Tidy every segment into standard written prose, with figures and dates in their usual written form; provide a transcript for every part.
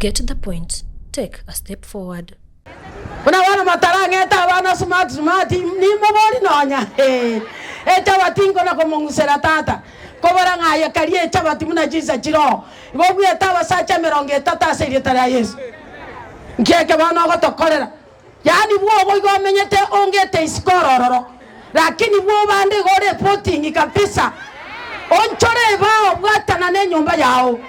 Get the point, take a step forward. Buna bono motarang'ete abana smart smart nimobori nonya ee echabati nkona komong'usera tata kobora ng'a aye karie echabati buna chinsa chire oo igo obuete abasacha 30 ase erieta ria Yeso. Nki eke bono ogotokorera? Yaani bwogo igo omenyete ongete isiko orororo lakini bwobande igo ore epoting'i kabisa onchore ebao bwatana nenyomba yao.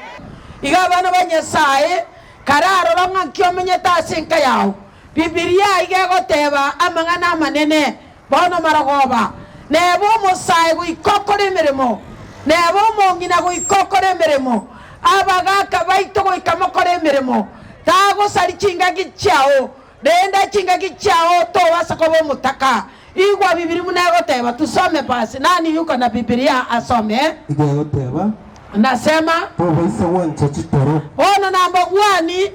Iga abana ba Nyasaye Kare aroro ng'aki omenyete ase enka yao. Bibilia iga egoteba amang'ana amanene, Bono marogoba, nebe omosae goika okore emeremo, nebe omong'ina goika okore emeremo, abagaaka baito goika mokore emeremo. Tagosari chingaki chiao, renda chingaki chiao tobasa koba omotaka. Igwa Bibilia buna egoteba, tusome basi. Nani yuko na Bibilia asome? Iga egoteba. Nasema. Tobaisa gwancha chitoro. Bono nambogwani,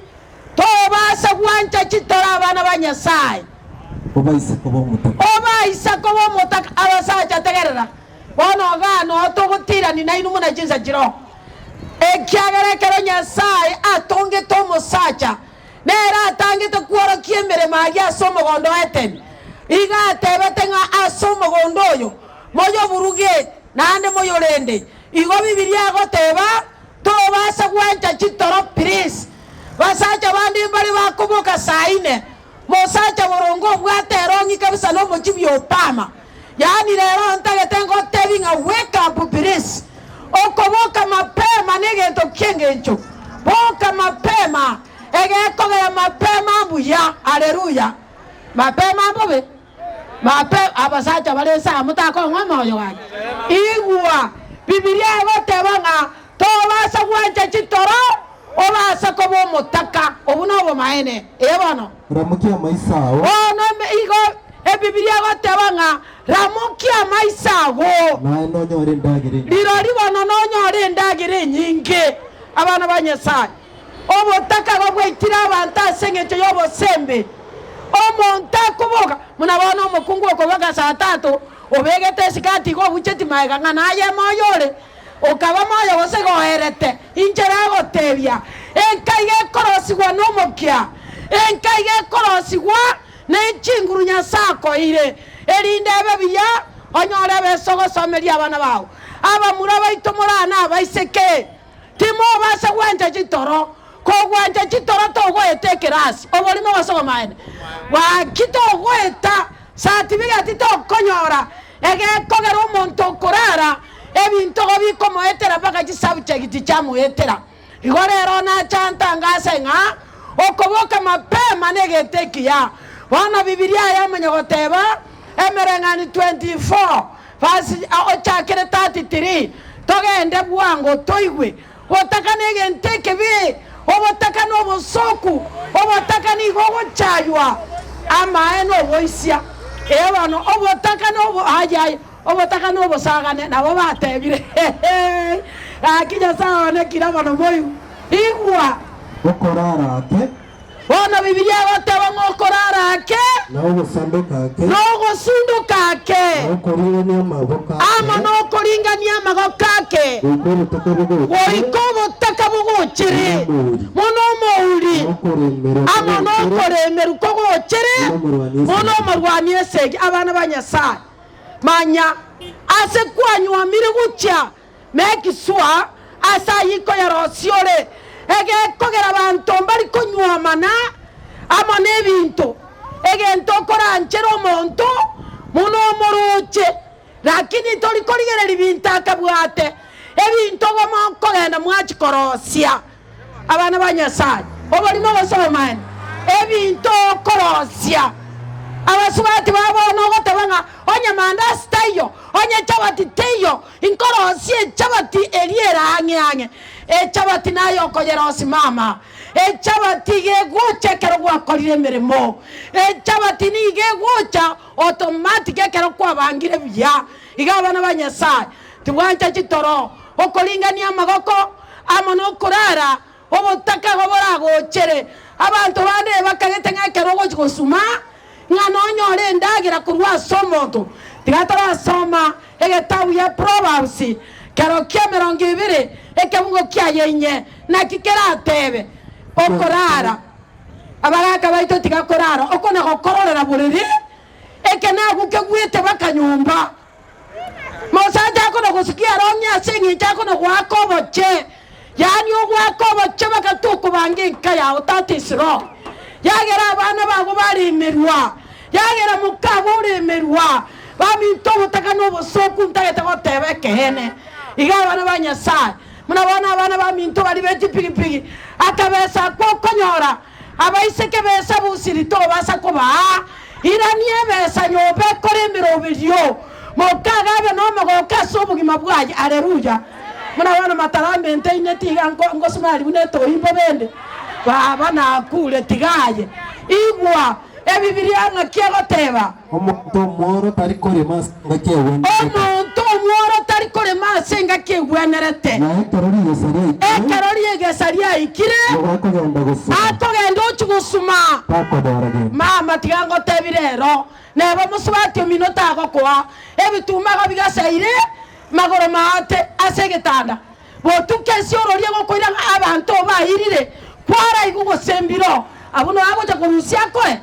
tobasa gwancha chitoro abana ba Nyasae. Obaise koba omotaka. Obaisa koba omotaka. Abasacha tegerera, bono igaa noo togotirani nainwe buna chinsa chiroo. Ekiagera ekero Nyasae atongete omosacha, Nere atangete kworokia emeremo aria ase omogondo o Edeni. Igo atebete ng'a ase omogondo oyo moyoburuge naende moyorende. Igo Bibilia egoteba, Tobasa gwancha chitoro please. Basacha bande mbare bakoboka saa ine, mosacha boronge obwate erong'i kabisa nomochibi Obama. Yaani rero ntagete ngotebi ng'a wake up please. Okoboka mapema negento ki'engencho. Boka mapema, egekogera mapema mbuya. Haleluya! Mapema mbobe? Mape abasacha bare inse aa motakong'wa omoyo gaki. Igwa, Bibilia egoteba ng'a tobasa gwancha chitoro, obase koba omotaka. Obwo nobomaene. Ee bono. Ramokia amaiso ao. Bono igo Ebibilia egoteba ng'a Ramokia amaiso ago. Naye nonyore endagera enyinge. Rirorio bono nonyore endagera enyinge. Abana ba Nyasae, obotaka igo bwaitire abanto ase engencho y'obosembe. Omonto akoboka, buna bono omokungu okoboka saa tatu, obegete esikati igo obucheti magega ng'a naye moyo ore, okaba moyo gose igo oerete. Inche nagotebia, enka iga ekorosigwa nomokia, enka iga ekorosigwa ne chinguru Nyasae akoeire, erinde ebe buya, onyore ebesa ogosomeria abana bao. Abamura baito morane abaiseke, timobasa gwancha chitoro, kogwancha chitoro togoeta ekerasi, oborimo gose obomaene. Gaki togoeta certificate tokonyora, egekogera omonto okorara ebinto igo bikomoetera mpaka chisubject chiamoetera. Igo rero nacha ntangase ng'a okoboka mapema negento ekiya. Bono Bibilia yamanya goteba, Emereng'ani 24 verse ochakere 33, togende bwango toigwe. Gotaka negento ekebe, obotaka nobosoku, obotaka nigo ogochaywa amaene noboisia. Ee bono obotaka nobo ayaya. Obotaka na obosagane nabo batebire, Gaki Nyasae one kira mono moigwe. Igwa! Okorara ake. Bono Bibilia egoteba ng'a okorara ake. Na ogosandoka ake. Na ogosundoka ake. Na okoringania amaboko ake. Amo nokoringania amagoko ake. Goika obotaka bogochire. Goika obotaka bogochire. Buna omouri. Amo nokoremerwa kogochire. Buna omorwani esegi. Abana ba Nyasae. Manya ase kwanywomire gochia nekiswa ase ayio koyarosia ore, egekogera abanto mbari konywomana amo nebinto, egento okoranchere omonto buna omoroche, lakini tori korigereria binto akabwate, ebinto igo mokogenda mwachia korosia. Abana ba Nyasae, oborimo gose obomaene, ebinto okorosia. Abasubati ba bono ogoteba ng'a onye mandasi taiyo, onye chabati teiyo, inkorosie echabati eria ere ang'e ang'e. Echabati naye okoyerosia mama. Echabati iga egocha ekero gwakorire emeremo. Echabati nigo egocha automatic ekero kwabangire buya. Iga abana ba Nyasae, tibwancha chitoro, okoringania amagoko, Amo nokorara obotaka igo boragochere. Abanto bande bakagete ng'a ekero ogochia gosuma, ng'a nonyore endagera korwa ase omonto. Tiga torasoma egetabu ya Proverbs, kero ki'emerongo ebere, ekebungo kiaye inye, naki keratebe. Okorara. Abagaka baito tiga korara, oko nagokororera borere, eke nagwo kegwete baka nyomba. Mosacha akona gosikia arong'e ase eng'encho akona goaka oboche, yaani ogoaka oboche baka tokobanga enka yao, that is wrong. Yagera abana bago baremerwa, yagera mokago oremerwa, baminto obotaka na obosoku ntagete goteba ekeene. Iga abana ba Nyasaye, buna bono abana baminto baria be chipigipigi, akabesa akwo okonyora abaiseke b'esabusiri tobasa kobaa, irania ebesa nyomba ekore emeroberio, mokaga abe nomogooko ase obogima bwaye. Aleluya! Buna bono mataramente ine tiga ngosumari buna etoimbo bende, Baba nakure, tiga aye. Igwa, Ebibilia ng'aki egoteba? Omonto omworo tari korema ase engaki egwenerete. Omonto omworo tari korema ase engaki egwenerete. Na ekero rigesa riaikire. Ekero rigesa riaikire. Nigo akogenda gosuma. Akogenda ochia gosuma. Takonyora gento. Mama, tiga ngotebie rero, neba mosubati omino tagokoa ebituma igo bigaseire magoro maate ase egetanda. Botuko ense ororie gokoira ng'a abanto bairire, kwaraigwe gose mbiro, abwo noe agocha korusia akoe.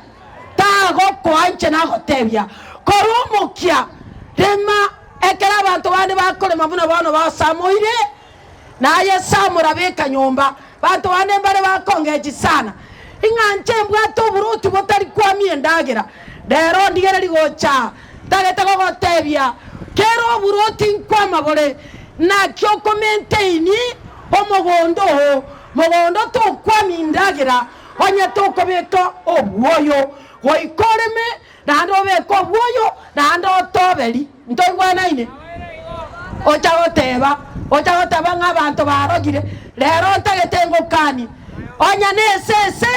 Tagokoa inche nagotebia, Korwa omokia, rema ekero abanto bande bakorema buna bono basamoire, na aye samora beka nyomba. Banto bande mbare bakongechi sana, ing'a nche mbwate oboroti botari kwamia endagera. Rero ndigererie gocha, ntagete gogotebia, kera oboroti nkwama bore, naki okomaintain omogondo oo, mogondo tokwamia endagera. Onye tokobeka obwoyo, goika oreme, naende obeke obwoyo, naende otoberi. Ntoigwanaine? Ocha goteba, ocha goteba ng'a abanto barogire, rero ntagete ngokanie. Onye nesese,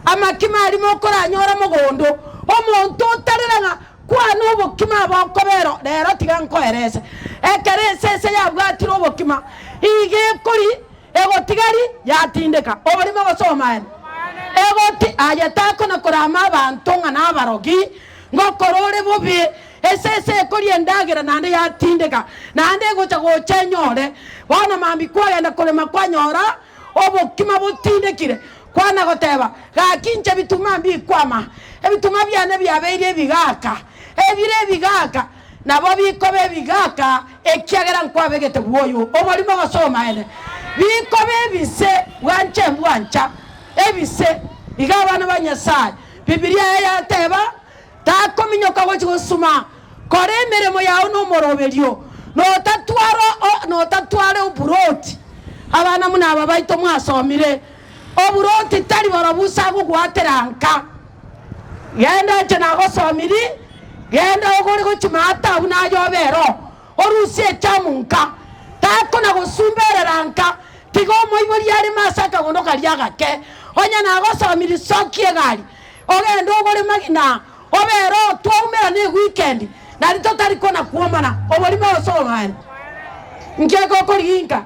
amakima aria mokoranyora mogondo, omonto otarera ng'a kwana obokima bokobera rero tiga nkoerese. Ekero esese yabwatire obokima, iga ekori Egotigari yatindeka oborimo gose obomaene. Egoti aye takona korama abanto ng'a nabarogi, ngokora ore bobe. Esese ekoria endagera naende yatindeka, naende egocha gocha enyore. Bono mambia kwagenda korema kwanyora obokima botindekire, kwana goteba, Gaki inche bituma mbikwama, ebituma biane biabeire ebigaka, ebire ebigaka. Nabo bikoba ebigaka, ekiagera nkwabegete bwoyo oborimo gose obomaene. Bikoba ebise, bwancha embwancha, ebise. Iga abana ba Nyasae, Bibilia eye yateba, Takominyoka gochia gosuma, kora emeremo yao nomoroberio, notatwara o notatware oburoti. Abana buna aba baito mwasomire, oburoti tari borobwo ase agogwatera nka. Genda inche nagosomirie, genda ogore gochia maata abwo naye obe ero, orusie echamu nka, takona gosumberera nka, tiga omoibori areme ase akagondo karia agake. Onye nagosomirie, sokia egari, ogende ogore magina, obe ero, twaumerana eweekend, nari totari kona kwomana, oborimo gose obomaene. Nki egokorigia inka?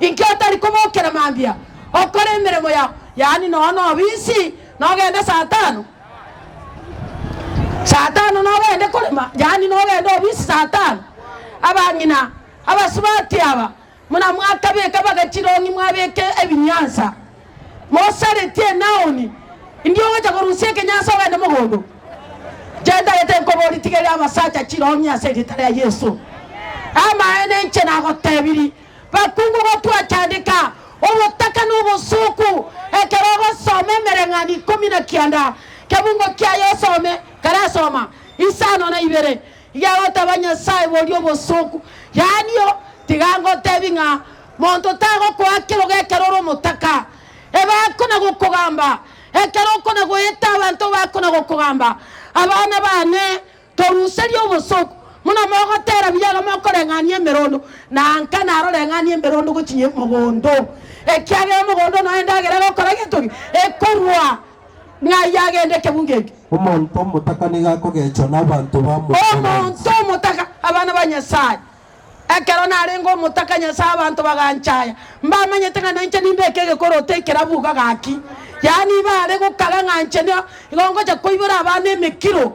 Inki otari kobokera mambia okore emeremo yao, yaani nonya nobisi nogende saa tano? Saa tano nogende korema, yaani nogende obisi saa tano? Abang'ina, abasubati aba, muna mwakabeka bagachirong'i mwabeka ebinyansa, mosaretie enaoni, indi ogocha korusia ekenyansa ogende mogondo? Inche ntagete nkoborie tigeria abasacha chirong'i ase erieta ria Yeso. Amaene inche nagotebirie, bakungu gotwachandeka obotaka na obosuku, ekero ogosoma emereng'anio ikomi na kianda, kebungo kiaye osome, karasoma isano na ibere, iga agoteba Nyasae boria obosuku. Yaani tiga ngotebi ng'a monto tagokoa kerogo ekero ore omotaka, ebakona gokogamba, Ekero okona-goeta abanto bakona-gokogamba, Abana baane, toruserie obosooku, buna mogotera buya iga mokoreng'ania emerondo, na nka naroreng'anie emerondo gochia mogondo, ekiagera omogondo noyo endagera egokora gento ki? Ekorua. Ng'ai agende ekebungo eke? Omonto omotaka nigo akogechwa nabanto bamwabo bonsi. Omonto omotaka, abana ba Nyasae. Ekero narenge omotaka Nyasae abanto baganchaya, mbamanyete ng'a nainche nimbeke egekoroto ekerabu iga gaki. Yaani bare gokaga ng'a inche nigo ngocha koibora abana emekiro.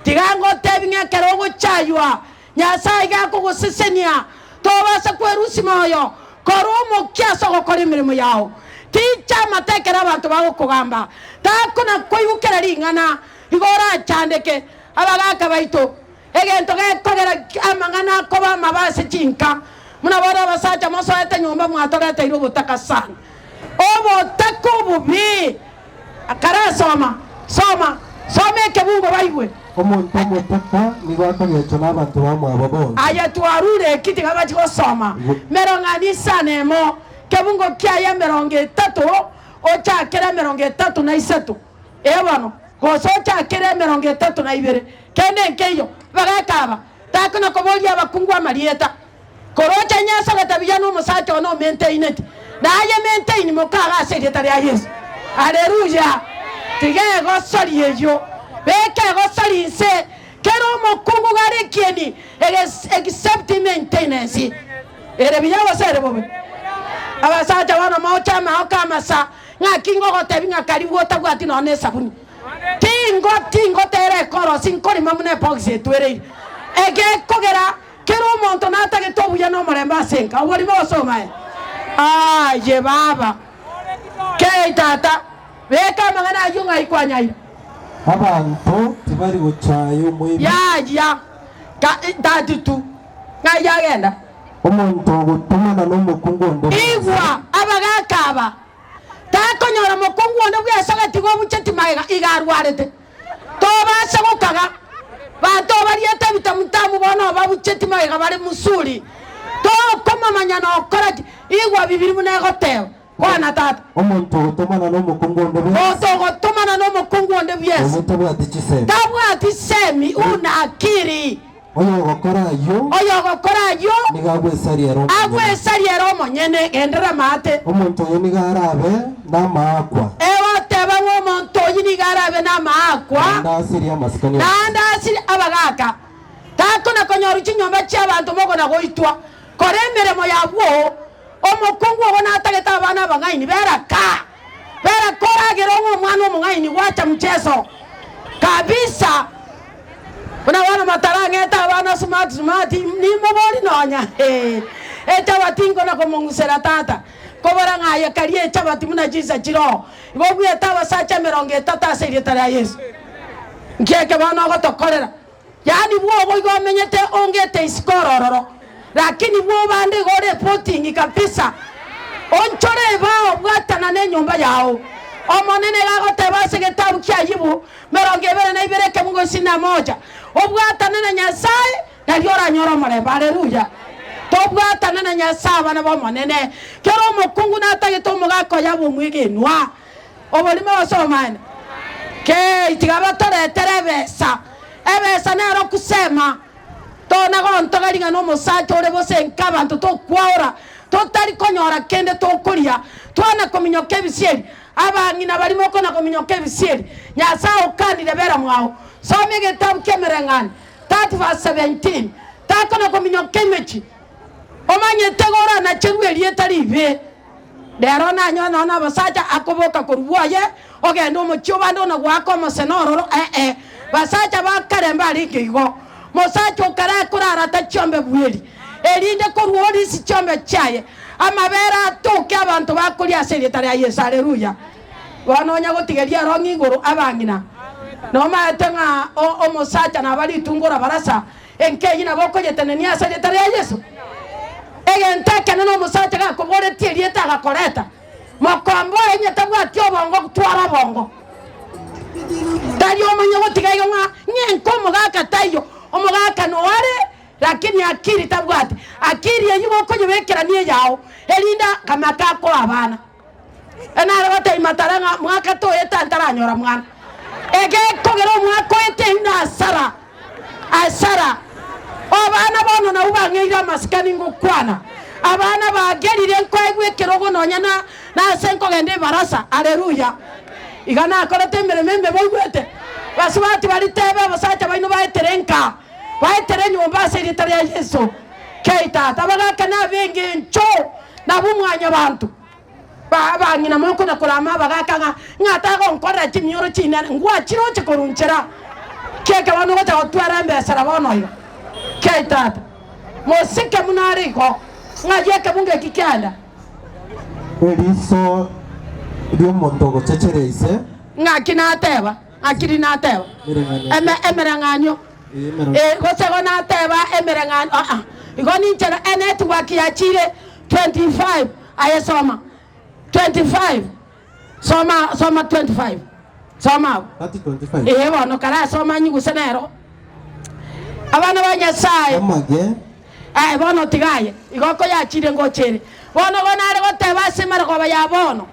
Tiga ngotebi ng'a ekero ogochaywa, Nyasae iga akogosesenia, tobasa kwerusia moyo, kora omokia ase ogokora emeremo yao. Ticha amate ekero abanto bagokogamba, takona koigwa kera ring'ana, igo orachandeke. Abagaaka baito, egento gekogera amang'ana akoba amabe ase chinka, buna bono abasacha mosoete nyomba mwatoreteire obotaka sana. Obotaka obobe! Akarasoma, soma, soma ekebungo baigwe. Omonto omotaka nigo akogechwa nabanto bamwabo bonsi. Aye twarure eki tiga bachie gosoma merong'ani isano emo, kebungo kiaye emerongo etato ochakere emerongo etato na isato. Ee bono, gose ochakere emerongo etato na ibere, kende nkeiyo. Bagaka aba, takona koboria abakungu amarieta. Koroche Nyeso agatebia nomosacha one omenteineti, na aye menteini mokaga ase erieta ria Yeso. Haleluya! Tiga egosori eyio, beka egosori inse, kera omokungu gare ekieni, except maintenance. Ere buya gose ere bobe? Abasacha bono moche amaoko amasa, ng'aki ngogotebia ng'a karibu otabwati nonya nesabuni. Tingo tingotera ekorosi nkorima buna ebox etwereire. Egekogera Kera omonto natagete obuya na omorembe ase enka, oborimo gose obomaene. Aye baba, kei tata, beka amang'ana ayio ng'ai kwanyaire. Abanto tibari gochaya omoibi. Yaya, ka, 32, ng'ai agenda? Omonto ogotomana nomokungu onde bwensi. Igwa, abagaaka aba, takonyora mokungu onde bwensi agatiga obucheti magega, iga arwarete. Tobaasa gokaga, banto bariete ebitamutamu bono babucheti magega bare musuri, tokomomanya nokora ki. Igwa bibiri buna egoteba, Kwana tata. Omonto ogotomana nomokungu onde bwensi. Omonto ogotomana nomokungu onde bwensi. Oyio tabwati chisemi. Tabwati semi, una akili. Oyogokora ayio. Oyogokora ayio. Nigo agwesaria ere omonyene. Agwesaria ere omonyene. Genderera maate. Omonto oyo nigo arabe namaakwa. Egoteba ng'a omonto oyio nigo arabe namaakwa. Naende asirie amasikani onsi. Naende asirie abagaaka. Takona konyorwa chinyomba chi'abanto mogona goitwa. Kora emeremo yabwo. Omokungu ogo natagete abana abang'aini bera ka. Bera koragera ong'e omwana omong'aini gwacha mcheso kabisa. Buna bono motarang'ete abana smart smart nimobori nonya hee echabati nkona komong'usera tata kobora ng'a aye karie echabati buna chinsa chire oo igo obuete abasacha emerongo etato ase erieta ria Yeso. Nki eke bono ogotokorera? Yaani bwogo igo omenyete ongete isiko orororo lakini bwobande igo ore epotingi kabisa. Onchore ebao bwatana nenyomba yao. Omonene iga agoteba ase egetabu kia Ayubu merongo ebere na ibere ekemungo isini na moja, Obwatane na Nyasae, nario oranyore omorembe. Haleluya! Tobwatane na Nyasae abana b'Omonene. Kera omokungu natagete omogaka oye abe omwegenwa. Oborimo gose obomaene? Kei, tiga batoretere ebesa. Ebesa nero kusema. Tona gontoga ring'ana omosacha ore bose nka abanto tokwaora, totari konyora kende tokoria, twana kominyoka ebisieri. Abang'ina baria mokona kominyoka ebisieri, Nyasae okanire bera mwao. Soma egetabu ki'Emereng'anio 30 verse 17. Takona kominyoka emechi, omanyete iga oranacherwe erieta ribe. Rero nanyore nonya nabasacha akoboka korwa bwoye, ogende omochie obande ona goaka omosena ororo, ee, basacha ba kare mbarenge igo. Mosacha okare akorarata chiombe bweri, erinde korwa orisi chiombe chiaye, amabere atoke abanto bakoria ase erieta ria Yeso. Haleluya! Bono onya gotigeria erong'i igoro abang'ina, nomaete ng'a omosacha naba ritungo rabarasa, enka eyio nabo okoyetenenia ase erieta ria Yeso. Egento ekenene omosacha gakoboretie erieta agakoreta, mokombe oye onye tabwati obongo twara obongo. Tari omanye gotiga igo ng'a ng'enka omogaka taiyo, omogaka noare lakini akili tabwati. Akili eyio gokonyebekerania eyao, erinde akamaka akoa abana. Nare gotebia Matara ng'a mwaka toete ntaranyora mwana. Egekogera omwaka oete eyio na asara, asara. Abana bono nabwo bang'eire amasikani ngokwana. Abana bagerire nkoegwa ekerogo nonya na nase nkogenda ebarasa. Haleluya! Iga nakorete emeremo emebe oigwete? Basubati baria teba abasacha baino baetere nka, baetere enyomba ase erieta ria Yeso. Kei tata, abagaka nabengencho nabwo mwanyabanto. Abang'ina mokona korama abagaaka ng'a ng'a tagonkorera chimioro chinene, ngwachiroche korwa nchera. Kieke bono ogocha gotwera embesera bono iga. Kei tata, mosike buna are igo, ng'ayio ekebungo eki kiaenda. Eriso Ri'omonto ogochecheria ise. Ng'aki nateba? Ng'aki rinateba? Emereng'anio. Eme, emereng'anio. Ee, emereng'anio. Eh, gose igo nateba emereng'anio, aa, igo ninche enetwork yachire 25, aye soma 25, soma, soma 25, soma abwo. 30:25. Ee bono karasoma nyiguse nero. Abana ba Nyasaye. Amage. Aye bono tiga aye, igo koyachire ngocha ere. Bono igo nare goteba ase emarogoba ya bono,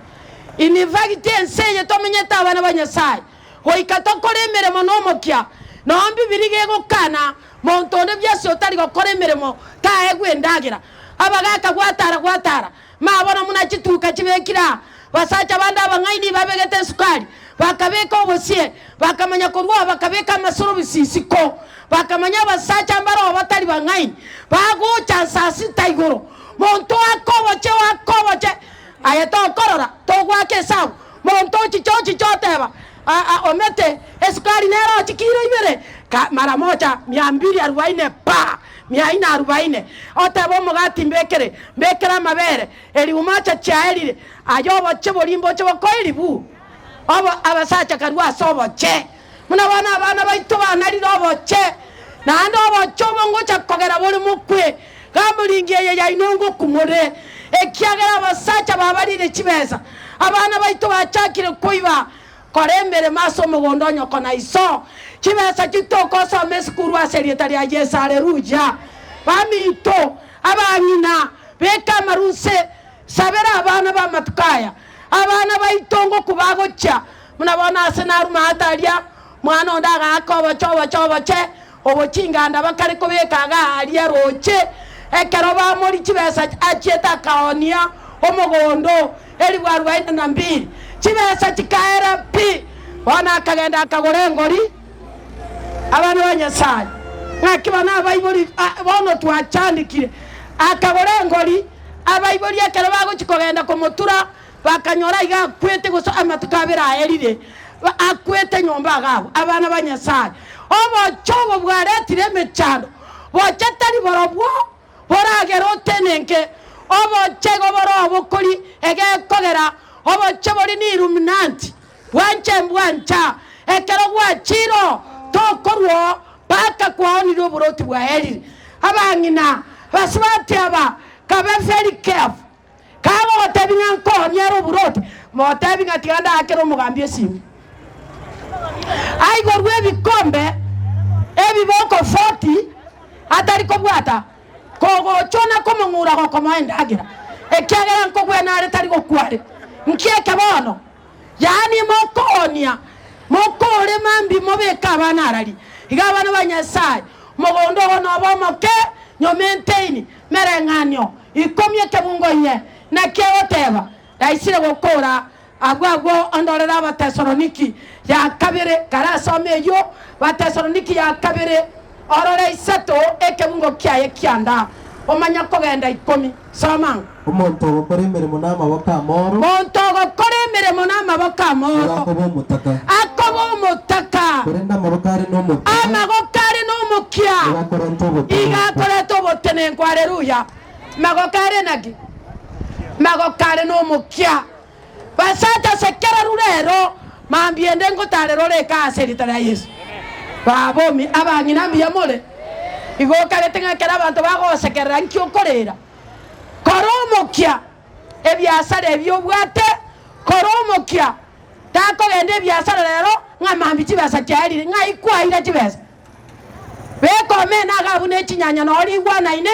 Inifagiti ense eye tomenyete abana ba Nyasae, goika tokore emeremo nomokia, nonya mbibiri gegokana, monto onde bwensi otari gokora emeremo taegwe endagera. Abagaka gwatara gwatara, mabono buna chituka chibekire aa, basacha bande abang'aini babegete esukari, bakabeka obosie, bakamanya korwa oo bakabeka amasorobisi isiko, bakamanya abasacha mbaroo batari bang'aini, bagocha saa sita igoro, monto oake oboche oake oboche, aye tokorora, togoaka esabu, monto ochicha ochicha oteba, Aa omete, esukari nero ochikire ibere, ka mara moja mia mbili arubaine pa, mia ine arubaine, otebe omogati mbekere, mbekere amabere, Eriumacha chiaerire, aye oboche boria mboche bokoe ribu. Obo abasacha karue ase oboche, buna bono abana baito banarire oboche, naende oboche obo ngocha kogera bore mokwe. Gamoringi eye yaino ngokumore, ekiagera abasacha babarire chibesa, abana baito bachakire koiba kora emeremo ase omogondo o nyoko na iso. Chibesa chitoka osome esukuru ase erieta ria Yeso. Aleluya! Baminto, abang'ina, Beka amaru nse, sabera abana b'amatuko aya, abana baito ngokubagochia, buna bono ase naruma Atalia, mwana onde agaaka oboche oboche oboche, obochinganda bakare kobeka iga aria roche, ekero bamori chibesa achiete akaoonia omogondo elifu arubaini na mbili, chibesa chikaera pi, bono akagenda akagora engori. Abana ba Nyasae, ng'aki bono abaibori bono twachandekire. Akagora engori, abaibori ekero bagochia kogenda komotura, bakanyora iga akwete gose amatuko abere aerire, akwete nyomba iga abwo. Abana ba Nyasae, oboche obo bwaretire emechando, boche tari borobwo Boragere otenenke, oboche igo bore obokori, egekogera oboche bori n'Illuminati. Bwanche mbwancha, ekero gwachire oo, tokorwa oo mpaka kwaonirie oboroti bwaerire. Abang'ina, abasubati aba, kabe very careful. Kagogotebia ng'a nkoonie ere oboroti, motebi ng'a tiga ndaakere omogambi esimi. Aigorwe ebikombe ebiboko 40 atari kobwata, kogocha ona komong'ura gokomoa endagera, ekiagera nkogwena are tari gokwa are. Nki eke bono? Yaani mokoonia, mokorema mbi mobeke abana arari. Iga abana ba Nyasae, mogondo ogo nobe omoke, nyomenteini, mereng'anio, ikomi ekebungo inye. Naki egoteba, Naisire gokora abwo abwo ondorere Abatesaloniki ya kabere, karasome eyio, Batesaloniki ya kabere, orore isato ekebungo kiaye kianda, omanye kogenda ikomi. Soma. Omonto ogokora emeremo namaboko amoro. Monto ogokora emeremo namaboko amoro. Nigo akoba omotaka. Akoba omotaka. Korende amaboko are nomokia. Amagoko are nomokia. Nigo akorenta obotenenku. Igo akoreta obotenenku. Haleluya! Magoko are naki? Magoko are nomokia. Basacha ase kera rurero, mambia ende ngotarera ore eka ase erieta ria Yeso. Baba omi, abang'ina mbuya more? Igo okagete ng'a ekero abanto bagosekerera nki okorera? Kora omokia ebiasara ebi obwate, kora omokia takogenda ebiasara rero ng'a mambia chibesa chiaerire, ng'ai kwaira chibesa? Beka omena iga abwo ne chinyanya noo rigwanaine,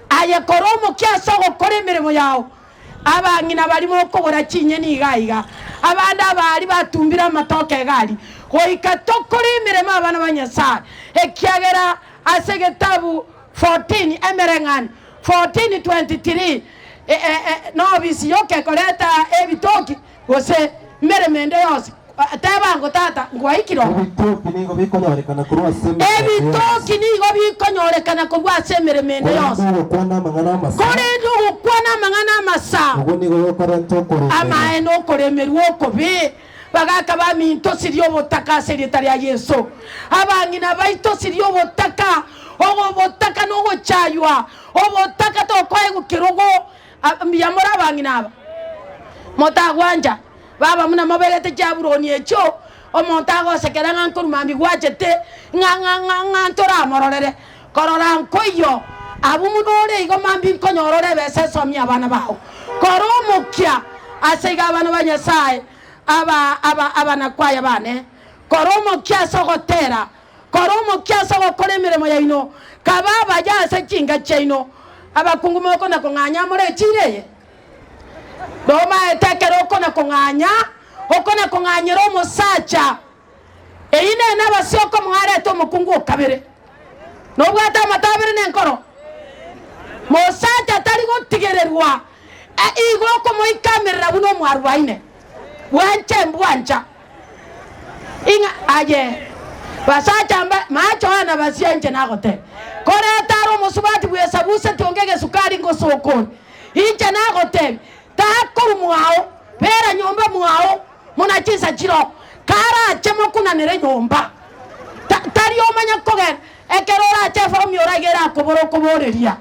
aye kora omokia ase ogokora emeremo yao. Abang'ina baria mokogora chinyeni iga iga, abande abaari batumbire amatoke iga aria, goika tokore emeremo abana ba Nyasae, ekiagera ase egetabu 14 emereng'anio 14:23 nobisi yoka ekoreta ebitoki gose meremo ende yonsi. Tebango tata, ngwaikire oo. Ebitoki nigo bikonyorekana korwa ase emeremo ende yonsi. Ebitoki nigo bikonyorekana korwa ase emeremo ende yonsi. Korende ogokwana amang'ana amasa. Korende ogokwana amang'ana amasa. Okwo nigo gokorenta okoremerwa. Amaene okoremerwa okobe. Bagaka baminto siria obotaka ase erieta ria Yeso. Abang'ina baito siria obotaka. Obotaka nogochaywa. Obotaka tokoegwa kerogo. Mbuya more abang'ina aba. Motagwancha. Baba buna moberete chiaburoni echio, omonto agosekera ng'a nkorwa mambia gwachete, ng'a ng'a ng'a ng'a ntoramororere. Korora nkoiyo, abwo buna ore igo mambia nkonyora ore ebesa esomie abana bao. Kora omokia ase igo abana ba Nyasae, aba aba abanakwaya bane. Kora omokia ase ogotera, kora omokia ase ogokora emeremo yaino, kaba abaya ase chinka chiaino. Abakungu mokona kong'anya more echiira eye? Nomaete ekero okona kong'anya, okona kong'anyera omosacha, eyio nere nabasi okomoa arete omokungu o kabere. Nobwate amato abere nenkoro? Mosacha tari gotigererwa, igo okomoikamerera buna omwarubaine. Bwancha embwancha. Ing'a aye, basacha mba mache oye na basia inche nagotebia, koreta are omosubati bwesabuseti onge egesukari ngosoka ore. Inche nagotebia, takorwa mwao, bera nyomba mwao muna chinsa chiroo, karache mokunanere nyomba. Ta tari omanye kogenda, ekero orache efomu oraigere akobora okoboreria.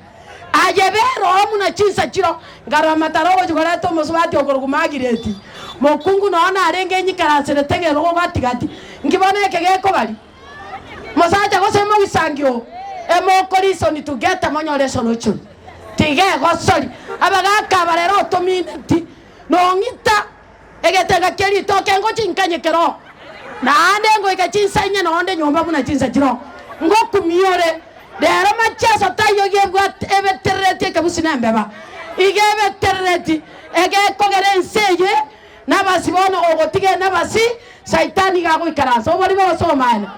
Aye bera oo muna chinsa chiroo, nkarora amatara ogochia koreta omosubati okorokwa Magireti, mokungu nonya narenge enyikaranserete egerogo gati gati, nki bono eke gekobaria? Mosacha gose mogisangi oo, emokorisoni together monyore esolution. Tiga egosori. Abagaka aba rero otomineti, nong'ita egetenga kie ritoke ngochi nkanye keroo, naende ngoika chinsa inye nonde nyomba buna chinsa chiroo, ngokumia ore. Rero macheso taiyo gebwate ebeterereti ekebusi nembeba, iga ebeterereti egekogera ense eye nabasi bono gogotiga enabasi, Saitani iga agoikaransa oborimo gose obomaene.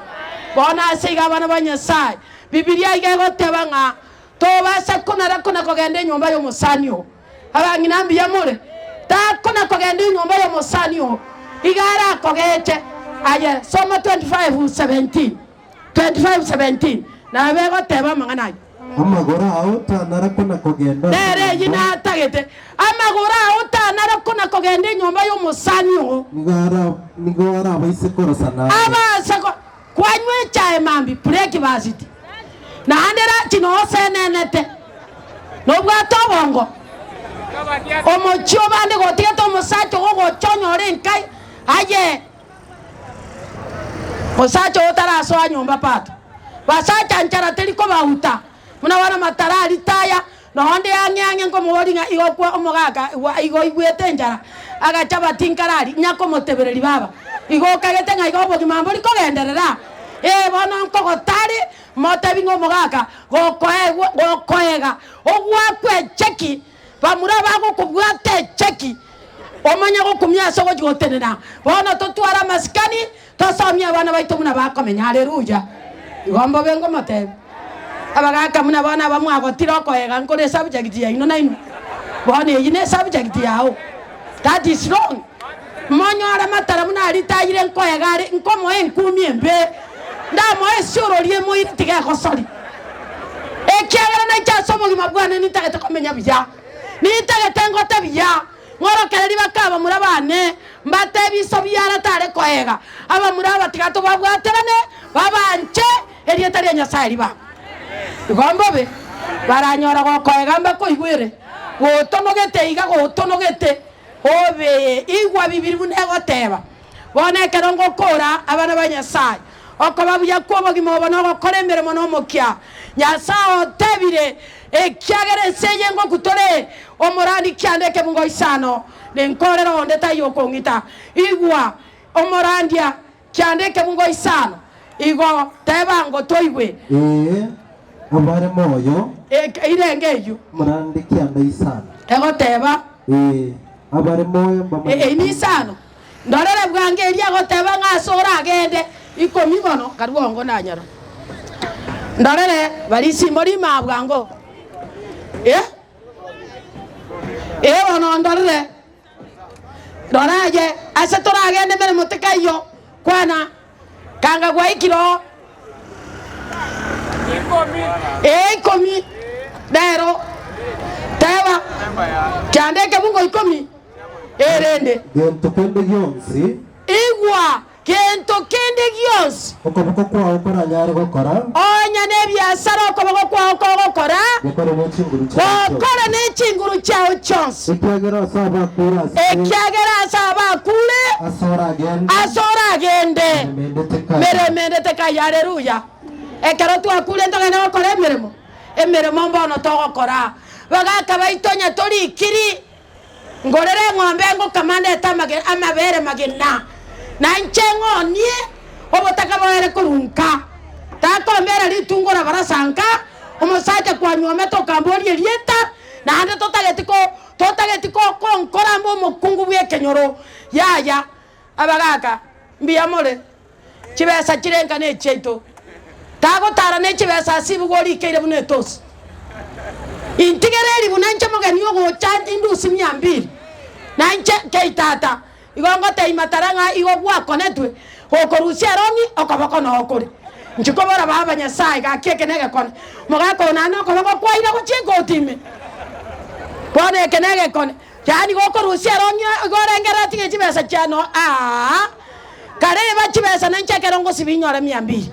Bono ase iga abana ba Nyasae, Bibilia iga egoteba ng'a tobasa konara kona kogenda enyomba y'omosani oo. Abang'ina mbuya more, takona kogenda enyomba y'omosani oo, iga arakogeche. Aye soma 25:17. 25:17 Nabo egoteba amang'ana ayio. Amagoro ao tanara kona-kogenda ase Nere eyio enyomba. natagete, amagoro ao tanara kona-kogenda enyomba y'omosani oo. Nigo ara nigo arabaise korosa naye. Abase ko kwanywa echae mambia breakfast, naende lunch nosenenete, nobwate obongo. Omochie obande gotigete omosacha ogogocha onyore enkai aye. Mosacha oo tarasoa nyomba pato. Basacha nchara teri kobauta buna bono matara aritaya nonde ang'e ang'e nkomoboria ng'a igo kwa omogaka igo oigwete enchara agacha bati nkarari nyakomotebereria baba igo okagete ng'a igo obogima mbori kogenderera ee bono nkogotari motebi ng'a omogaka gokoegwa gokoega ogwakwa echeki Bamura bagokobwata echeki, omanye gokumia ase ogochia gotenena. Bono totware amasikani, tosomie abana baito buna bakomenya. Haleluya! Igo mbobe ngomotebia. Abagaka buna bono aba mwagotire okoega nkore esubject yaino nainwe. Bono eyio ne esubject yao. That is wrong. Monyore matara buna aria tayire nkoega are, nkomoa enkumi embe, ndamoe esiorori emoire tiga egosori. Ekiagera naiche ase obogima bwane nintagete komenya buya, nintagete ngote buya, ng'orokererie baka abamura bane, mbatebie iso biara tare koega, abamura aba tiga tobabwaterane, babanche erieta ria Nyasae ribakwe. Igo mbobe, baranyora gokoega mbakoigwere, gotonogete iga gotonogete. Obe igwa bibiri buna egoteba, Bono ekero ngokora abana ba Nyasae, okoba buya kw'obogima obo nogokora emeremo nomokia. Nyasae otebire, Ekiagera ense eye ngokutore omorandi kianda ekebungo isano, ninkorere onde taiyo okong'ita. Igwa, omorandia kianda ekebungo isano, igo teba ngotoigwe. Ee, abare moyo. Irenge eyio. Omorandi kianda isano. Egoteba. Ee, abare moyo mbamanyete. Eye nisano. Ndorere bwango eria egoteba ng'a ase oragende ikomi bono karue ongo nanyora. Ndorere barisimbo rimaa bwango. Eh? Ee bono ndorere. Rora aye, ase toragende meremo tekaiyo, kwana, kanga gwaikire oo. Ee ikomi, rero, teba, kianda ekebungo ikomi, erende. Gento kende gionsi. Igwa, Gento kende gionsi. Okoboko kwao koranyare gokora. Onye nebiasara okoboko kwao kogokora. Gokore ne chinguru chiao chionsi. Gokore ne chinguru chiao chionsi. Ekiagera ase abakure ase. Ekiagera ase abakure. Ase oragende. Ase oragende. Meremo ende tekaiyo. Meremo ende tekaiyo. Haleluya. Ekero twakure ntogende gokora emeremo? Emeremo mbono togokora. Bagaka baito onye torikiri, ngorere eng'ombe ngokama ndete amage amabere magena, na inche ng'onie obotaka boere korwa nka. Takombera ritungo rabarasa nka, omosacha kwanyuomete okamboria erieta, naende totageti ko totageti ko konkora mbe omokungu bw'ekenyoro. Yaya, abagaka, mbuya more. Chibesa chire nka nechiaito. Tagotara ne chibesa ase ibugo orikeire buna etosi. Intigere eribu nainche mogeni ogocha indusi mia mbili. Nainche kei tata, igo ngotebia matara ng'a igo gwakonetwe, gokorusia erong'i okoboko noo kore. Inche kobora baba Nyasae gaki eke negekone. Mogaka oyo naende okoboko kwaire gochia egoti ime. Bono eke negekone. Yaani gokorusia erong'i igo orengereretie ng'a chibesa chiano aa. Kare eba chibesa nainche ekero ngosibia inyore mia mbili.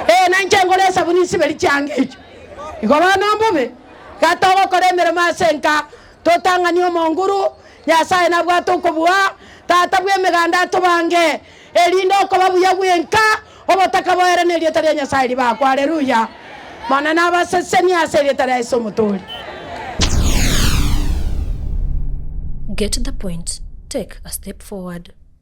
Ee, nainche ngore esabuni nsiberi chianga echio. Igo bono mbobe, iga togokora emeremo ase enka, totang'anie omonguru, Nyasae nabwate okobua, Tata bw'emeganda atobange, erinde okoba buya bw'enka, obotaka boere nerieta ria Nyasae ribakwe. Haleluya! Monene abasesenie ase erieta ria Yeso Omotoori. Get the point, take a step forward.